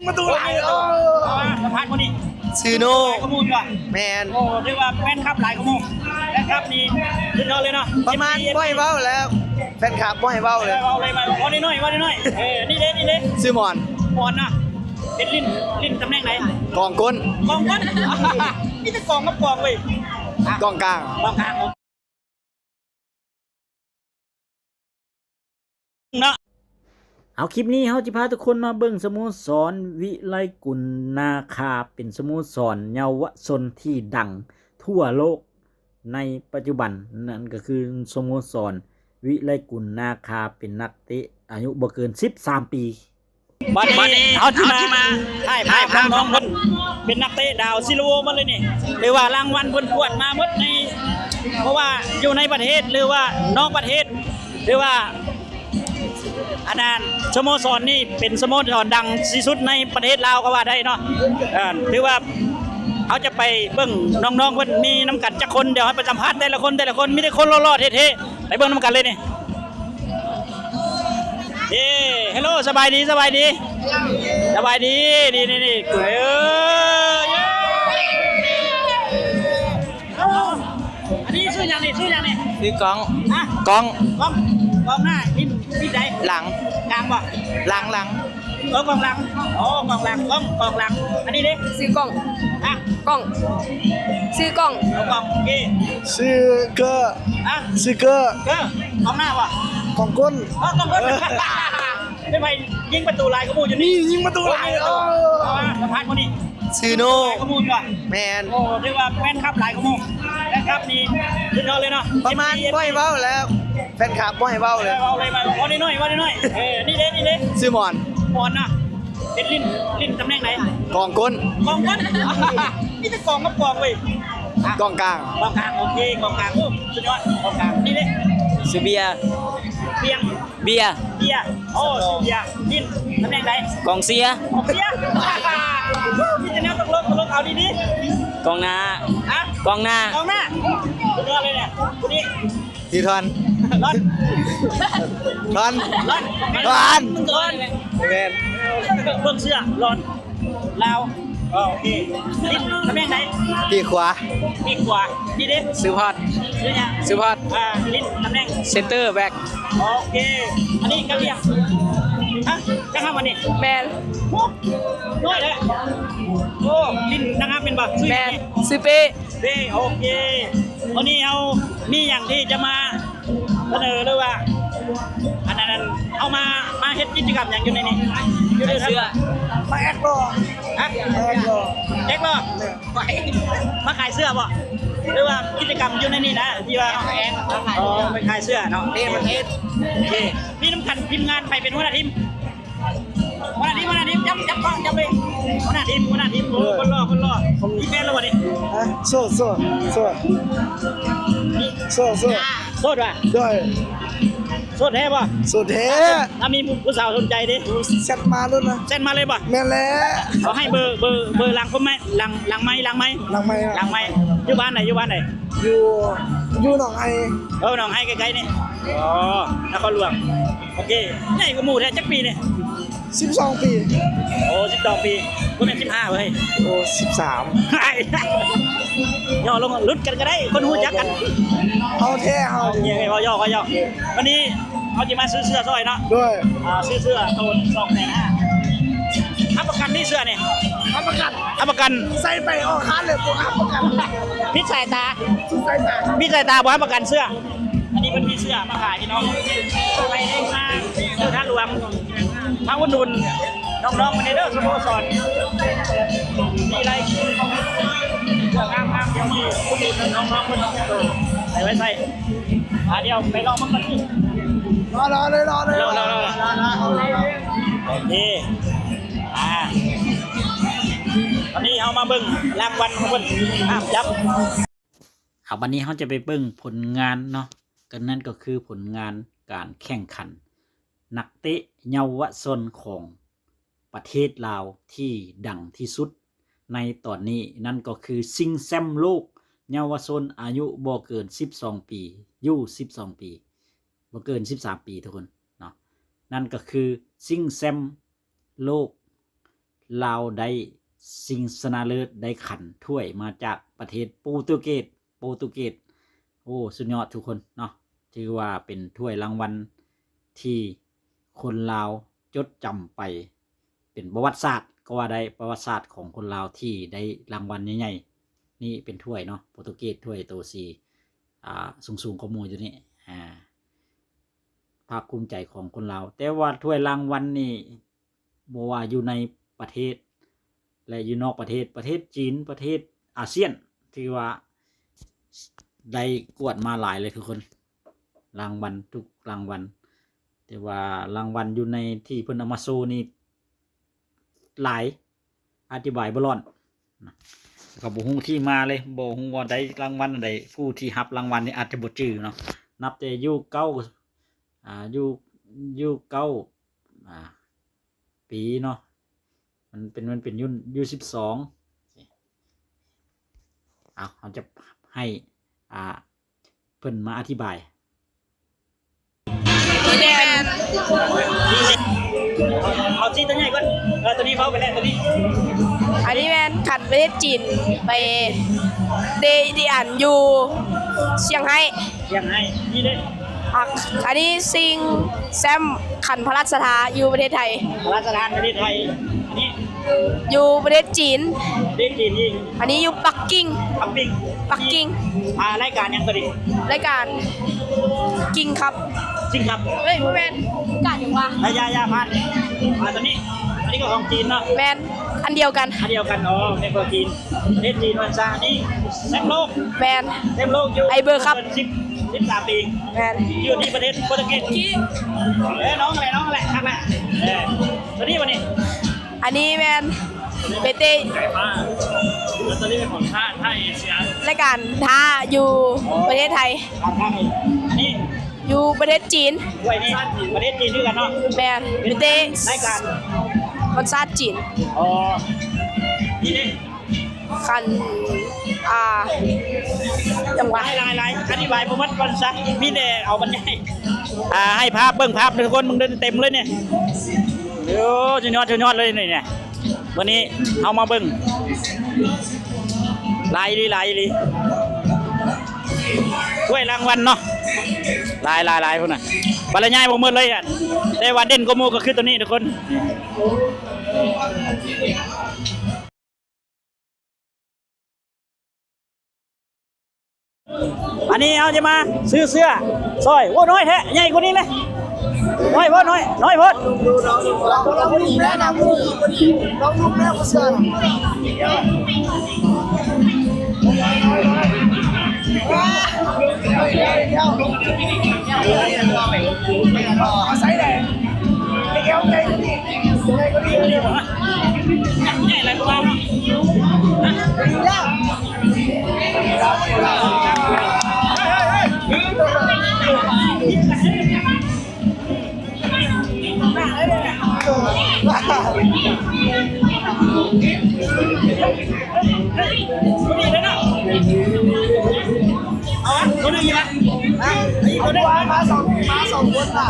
ປະຕູຫຼາຍ ໂອ້ ເອົາມາສຳພາດຄົນນີ້ ຊື່ໂນ ຫຼາຍກວ່າໝູ່ຢູ່ ແມ່ນ ໂອ້ ຖືວ່າແຟນຄລັບຫຼາຍກວ່າໝູ່ ແຟນຄລັບນີ້ສຸດຍອດເລີຍເນາະ ປະມານ ເອັຟຊີ ບໍ່ໃຫ້ເວົ້າແລ້ວ ແຟນຄລັບບໍ່ໃຫ້ເວົ້າເລີຍ ເວົ້າເລີຍ ເວົ້າໜ້ອຍໆ ເວົ້າໜ້ອຍໆ ເອີ ນີ້ເດ້ ນີ້ເດ້ ຊື່ໝອນ ໝອນນະ ເປັນຫຼິ້ນ ຫຼິ້ນຕຳແໜ່ງໃດ? ກອງກົ້ນ ກອງກົ້ນ ມີແຕ່ກອງກັບກອງເວີຍ ກອງກາງ ກອງກາງ ເນາະ ເອົາ ຄລິບນີ້ເຮົາຈະພາທຸກຄົນມາເບິ່ງສະໂມສອນວິໄລກຸນນາຄາ ເປັນສະໂມສອນເຍົາວະຊົນທີ່ດັງທົ່ວໂລກໃນປັດຈຸບັນ, ນັ້ນກໍຄືສະໂມສອນວິໄລກຸນນາຄາ ເປັນນັກເຕະອາຍຸບໍ່ເກີນສິບສາມປີ. ບັດນີ້ເຮົາຊິມາຖ່າຍພາບນ້ອງໆ ເພິ່ນເປັນນັກເຕະດາວຊິລະໂວໝົດເລີຍນີ້ ຖືວ່າລາງວັນເພິ່ນກວດມາໝົດໃນ ບໍ່ວ່າຢູ່ໃນປະເທດ ຫຼືວ່ານອກປະເທດ ຖືວ່າ ອັນນັ້ນ ສະໂມສອນນີ້ເປັນສະໂມສອນດັງທີ່ສຸດໃນປະເທດລາວກໍວ່າໄດ້ເນາະ ເອີ ຖືວ່າເຮົາຈະໄປເບິ່ງນ້ອງໆ ເພິ່ນມີນຳກັນຈັກຄົນ ດຽວເຮົາໄປສຳພາດແຕ່ລະຄົນ ແຕ່ລະຄົນ ມີແຕ່ຄົນຫຼໍ່ໆ ເທ່ໆ ໄປເບິ່ງນຳກັນເລີຍນີ້. ເອີ ເຮລໂລ ສະບາຍດີ ສະບາຍດີ ສະບາຍດີ ນີ້ໆ ເອີ ອັນນີ້ຊື່ຫຍັງນີ້ ຊື່ຫຍັງນີ້? ຊື່ກ້ອງ ຮະ? ກ້ອງ ກ້ອງ ກ້ອງໜ້າ ທີມ ທີມໃດ? ຫຼັງ ກາງບໍ່? ຫຼັງ ຫຼັງ ເອີ ກອງຫຼັງ ອໍ ກອງຫຼັງ ກ້ອງ ກອງຫຼັງ ອັນນີ້ເດ້? ຊື່ກ້ອງ ຮະ? ກ້ອງ ຊື່ກ້ອງ ເອີ ກ້ອງ ໂອເຄ ຊື່ເກີ ຮະ? ຊື່ເກີ ເກີ ກອງໜ້າບໍ່? ກອງກົ້ນ ອໍ ກອງກົ້ນ ເປັນໃຜຍິງປະຕູຫຼາຍກວ່າໝູ່ຢູ່ນີ້ ນີ້ຍິງປະຕູຫຼາຍ ໂອ້ ສຳພາດຄົນນີ້ ຊື່ໂນ ຫຼາຍກວ່າໝູ່ຢູ່ ແມ່ນ ໂອ້ ຖືວ່າແຟນຄລັບຫຼາຍກວ່າໝູ່ ແຟນຄລັບນີ້ສຸດຍອດເລີຍເນາະ ປະມານ ເອັຟຊີ ບໍ່ໃຫ້ເວົ້າແລ້ວ ແຟນຄລັບບໍ່ໃຫ້ເວົ້າເລີຍ ເວົ້າເລີຍ ເວົ້າໜ້ອຍໆ ເວົ້າໜ້ອຍໆ ເອີ ນີ້ເດ້ ນີ້ເດ້ ຊື່ໝອນ ໝອນນະ ເປັນຫຼິ້ນ ຫຼິ້ນຕຳແໜ່ງໃດ? ກອງກົ້ນ ກອງກົ້ນ ມີແຕ່ກອງກັບກອງເວີຍ ກອງກາງ ກອງກາງ ໂອເຄ ກອງກາງ ໂອ້ ສຸດຍອດ ກອງກາງ ນີ້ເດ້ ຊື່ເບຍ ເບຍ ເບຍ ເບຍ ໂອ້ ຊື່ເບຍ ຫຼິ້ນຕຳແໜ່ງໃດ? ກອງເຊຍ ກອງເຊຍ ມີແຕ່ແນວຕະຫຼົກ ຕະຫຼົກ ເອົາດີໆ ກອງໜ້າ ຮະ? ກອງໜ້າ ກອງໜ້າ ສຸດຍອດເລີຍນີ້ ຜູ້ນີ້ ທີ່ທ່ອນ ລອນ ທ່ອນ ລອນ ທ່ອນ ທ່ອນ ແມ່ນ ເບິ່ງເສື້ອ ລອນ ລາວ ໂອເຄ ຫຼິ້ນຕຳແໜ່ງໃດ? ປີກຂວາ ປີກຂວາ ນີ້ເດ້ ຊື່ພອດ ຊື່ຫຍັງ? ຊື່ພອດ ອ່າ ຫຼິ້ນຕຳແໜ່ງ ເຊັນເຕີແບັກ ໂອເຄ ອັນນີ້ກະຫຼຽງ ຮະ ກະຫາບອັນນີ້ ແມ່ນ ໂອ້ ນ້ອຍແທ້ ໂອ້ ຫຼິ້ນນາງງາມແມ່ນບໍ່? ຊື່ຫຍັງ? ແມ່ນ ຊື່ເປ້ ເປ້ ໂອເຄ ວັນນີ້ເຮົາມີຫຍັງທີ່ຈະມາສະເໜີ ຫຼືວ່າ ອັນນັ້ນ ເຮົາມາ ມາເຮັດກິດຈະກຳຫຍັງຢູ່ໃນນີ້? ຂາຍເສື້ອ ມາແອັກຫຼໍ່ ຮະ? ມາແອັກຫຼໍ່ ແອັກຫຼໍ່ ມາຂາຍເສື້ອບໍ່? ຫຼືວ່າກິດຈະກຳຢູ່ໃນນີ້ນະ ທີ່ວ່າ ອໍ ມາຂາຍເສື້ອເນາະ ເປັນປະເທດ ໂອເຄ ມີນຳກັນທີມງານ ໃຜເປັນຫົວໜ້າທີມ? ຫົວໜ້າທີມ ຫົວໜ້າທີມ ຈັບ ຈັບກ້ອງ ຈັບເລີຍ ຫົວໜ້າທີມ ຫົວໜ້າທີມ ໂອ້ ເອີ ຄົນຫຼໍ່ ຄົນຫຼໍ່ ມີແຟນແລ້ວບໍ່ນີ້? ຮະ? ໂສດ ໂສດ ໂສດ ມີ ໂສດ ໂສດ ໂສດຫວາ? ໂດຍ ໂສດແທ້ບໍ່? ໂສດແທ້ ຖ້າມີຜູ້ສາວສົນໃຈເດ້ ແຊັດມາໂລດນະ ແຊັດມາເລີຍບໍ່? ແມ່ນແລ້ວ ເຂົາໃຫ້ເບີ ເບີ ເບີຫຼັງຄົມໄມ້ ຫຼັງ ຫຼັງໄມ້ ຫຼັງໄມ້ ຫຼັງໄມ້ ຫຼັງໄມ້ ຢູ່ບ້ານໃດ? ຢູ່ບ້ານໃດ? ຢູ່ ຢູ່ໜອງໄຮ ເອີ ໜອງໄຮໃກ້ໆນີ້ ອໍ ນະຄອນຫຼວງ ໂອເຄ ໃຫຍ່ກວ່າໝູ່ແທ້ ຈັກປີນີ້? ສິບສອງປີ ໂອ້ ສິບສອງປີ ບໍ່ແມ່ນສິບຫ້າເວີຍ ໂອ້ ສິບສາມ ຫຍໍລົງ ຫຼຸດກັນກໍໄດ້ ຄົນຮູ້ຈັກກັນ ເອົາແທ້ເຮົາ ໂອເຄ ເວົ້າຫຍອກ ເວົ້າຫຍອກ ວັນນີ້ເຮົາຊິມາຊື້ເສື້ອຊ່ອຍເນາະ ໂດຍ ອ່າ ຊື້ເສື້ອໂຕສອງແສນຫ້າ ຮັບປະກັນຕິເສື້ອນີ້? ຮັບປະກັນ ຮັບປະກັນ ໃສ່ໄປອອກຮ້ານເລີຍ ບໍ່ຮັບປະກັນ ຜິດສາຍຕາ ຜິດສາຍຕາ ຜິດສາຍຕາ ບໍ່ຮັບປະກັນເສື້ອ ອັນນີ້ເພິ່ນມີເສື້ອມາຂາຍພີ່ນ້ອງ ໄປເອງມາເດີທ່າຫຼວງ ມາອຸດໜູນນ້ອງໆ ເພິ່ນເດີ ສະໂມສອນ ມີໄລ ເສື້ອງາມໆ ດຽວນີ້ອຸດໜູນນ້ອງໆ ເພິ່ນ ເອີ ໃສ່ໄວ້ໃສ່ ອ່າ ດຽວໄປລອງເບິ່ງກັນ ລໍໆ ເລີຍ ລໍໆ ເລີຍ ລໍໆ ເລີຍ ລໍໆ ໂອເຄ ອ່າ ຕອນນີ້ເຮົາມາເບິ່ງລາງວັນຂອງເພິ່ນ ຫ້າມຈັບ ເອົາ ບັດນີ້ເຮົາຈະໄປເບິ່ງຜົນງານເນາະ ກໍນັ້ນກໍຄືຜົນງານການແຂ່ງຂັນນັກເຕະເຍົາວະຊົນຂອງປະເທດລາວທີ່ດັງທີ່ສຸດໃນຕອນນີ້ ນັ້ນກໍຄືຊິງແຊັມໂລກເຍົາວະຊົນອາຍຸບໍ່ເກີນສິບສອງປີ ຢູ່ສິບສອງປີ ບໍ່ເກີນສິບສາມປີ ທຸກຄົນເນາະ ນັ້ນກໍຄືຊິງແຊັມ ໂລກ ລາວໄດ້ຊິງຊະນະເລີດ ໄດ້ຂັນຖ້ວຍມາຈາກປະເທດໂປຣຕຸເກດ, ໂປຣຕຸເກດ. ໂອ້ ສຸດຍອດທຸກຄົນເນາະ, ຖືວ່າເປັນຖ້ວຍລາງວັນທີ່ຄົນລາວຈົດຈຳໄປ ເປັນປະຫວັດສາດກໍວ່າໄດ້, ປະຫວັດສາດຂອງຄົນລາວທີ່ໄດ້ລາງວັນໃຫຍ່ໆ. ນີ້ເປັນຖ້ວຍເນາະ ໂປຣຕຸເກດ, ຖ້ວຍໂຕສີ ອ່າ ສູງໆກວ່າໝູ່ຢູ່ນີ້ ອ່າ ພາກພູມໃຈຂອງຄົນລາວ. ແຕ່ວ່າຖ້ວຍລາງວັນນີ້ ບໍ່ວ່າຢູ່ໃນປະເທດ ແລະ ຢູ່ນອກປະເທດ, ປະເທດຈີນ, ປະເທດອາຊຽນ ຖືວ່າໄດ້ກວດມາຫຼາຍເລີຍທຸກຄົນ, ລາງວັນທຸກລາງວັນ. ແຕ່ວ່າລາງວັນຢູ່ໃນທີ່ເພິ່ນເອົາມາໂຊນີ້ຫຼາຍ, ອະທິບາຍບໍ່ລອດນະ, ກໍບໍ່ຮູ້ທີ່ມາເລີຍ, ບໍ່ຮູ້ວ່າໄດ້ລາງວັນອັນໃດ, ຜູ້ທີ່ຮັບລາງວັນນີ້ອາດຈະບໍ່ຈື່ເນາະ. ນັບແຕ່ຢູ່ເກົ້າ ອ່າ ຢູ່ ຢູ່ເກົ້າ ອ່າ ປີເນາະ, ມັນເປັນ ມັນເປັນຢູ່ ຢູ່ສິບສອງ. ເອົາ ເຮົາຈະໃຫ້ ອ່າ ເພິ່ນມາອະທິບາຍ. ແມ່ນ ເອົາຊີ້ຕົວໃຫຍ່ກ່ອນ. ເອີ ຕົວນີ້ເວົ້າໄປແລ້ວ ຕົວນີ້. ອັນນີ້ແມ່ນຂັນປະເທດຈີນໄປເດດີອັນຢູ່ຊຽງໄຮ້. ຮຽກໃຫ້ ນີ້ເດ້. ອັກ ອັນນີ້ຊິງແຊ້ມຂັນພະລາຊະທານຢູ່ປະເທດໄທ. ພະລາຊະທານປະເທດໄທ. ອັນນີ້ຢູ່ປະເທດຈີນ. ປະເທດຈີນອີກ. ອັນນີ້ຢູ່ປັກກິ່ງ. ປັກກິ່ງ. ປັກກິ່ງ. ອ່າ ລາຍການຫຍັງຕົວນີ້? ລາຍການ ຄິງຄັບ. ຄິງຄັບ. ເອີຍ ບໍ່ແມ່ນ ລາຍການຫຍັງວະ? ອາ ຢ່າ ຢ່າ ຜ່ານ. ອ່າ ຕົວນີ້ ອັນນີ້ກໍຂອງຈີນເນາະ? ແມ່ນ ອັນດຽວກັນ. ອັນດຽວກັນ. ອໍ ແມ່ນຂອງຈີນ. ປະເທດຈີນວັນຊາ ອັນນີ້ແຊມໂລກ. ແມ່ນ ແຊມໂລກຢູ່ ໄອເບີຄັບ ສິບ ສິບສາມປີ. ແມ່ນ ຢູ່ທີ່ປະເທດໂປຣຕຸເກດ. ເອີ ນ້ອງແຫຼະ ນ້ອງແຫຼະ ຄັກແຫຼະ. ເອີ ຕົວນີ້ ຕົວນີ້ ອັນນີ້ແມ່ນເປເຕ້. ຕົວນີ້ເປັນຂອງທ່າ ທ່າເອເຊຍ. ລາຍການທ່າຢູ່ປະເທດໄທ. ທ່າ ທ່າ ນີ້ ຢູ່ປະເທດຈີນ. ຫ້ວຍ ນີ້ປະເທດຈີນຄືກັນເນາະ? ແມ່ນ ເປເຕ້ ລາຍການວັນຊາດຈີນ. ອໍ ນີ້ເດ້. ຄັນ ອ່າ ຫຍັງວະ? ຫຼາຍໆ ອະທິບາຍບໍ່ໝົດກ່ອນຊະ ມີແຕ່ເອົາບັນຍາຍ. ອ່າ ໃຫ້ພາບ ເບິ່ງພາບທຸກຄົນ ເບິ່ງເຕັມເລີຍນີ້. ໂອ້ ສຸດຍອດ ສຸດຍອດເລີຍນີ້. ມື້ນີ້ເຮົາມາເບິ່ງ ຫຼາຍອີ່ຫຼີ ຫຼາຍອີ່ຫຼີ ຖ້ວຍລາງວັນເນາະ. ຫຼາຍໆໆ ພຸ້ນນະ ບັນຍາຍບໍ່ໝົດເລີຍ. ແຕ່ວ່າເດັ່ນກວ່າໝູ່ກໍຄືຕົວນີ້ທຸກຄົນ. ອັນນີ້ເຮົາຈະມາຊື້ເສື້ອຊ່ອຍ. ໂອ້ ນ້ອຍແທ້ ໃຫຍ່ກວ່ານີ້ແຫຼະ. ນ້ອຍໂພດ ນ້ອຍ ນ້ອຍໂພດ. ໃຫຍ່ຫຼາຍກວ່າເນາະ. ເອົາວະ ຄົນໜຶ່ງອີກວະ ອີກຄົນໜຶ່ງ ມາສອງ ມາສອງຄົນນະ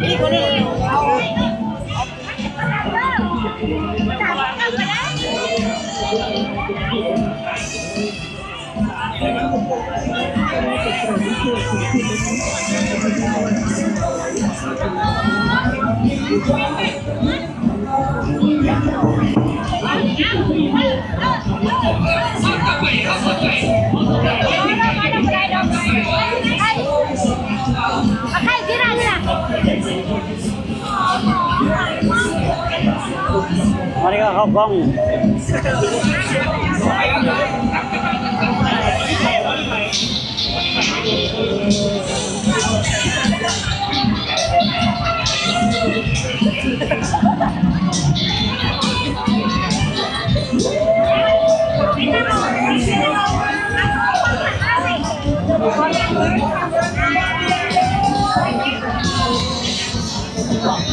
ອີກຄົນໜຶ່ງ ເອົາ. ອັນນີ້ກໍເຂົ້າກ້ອງ. ເ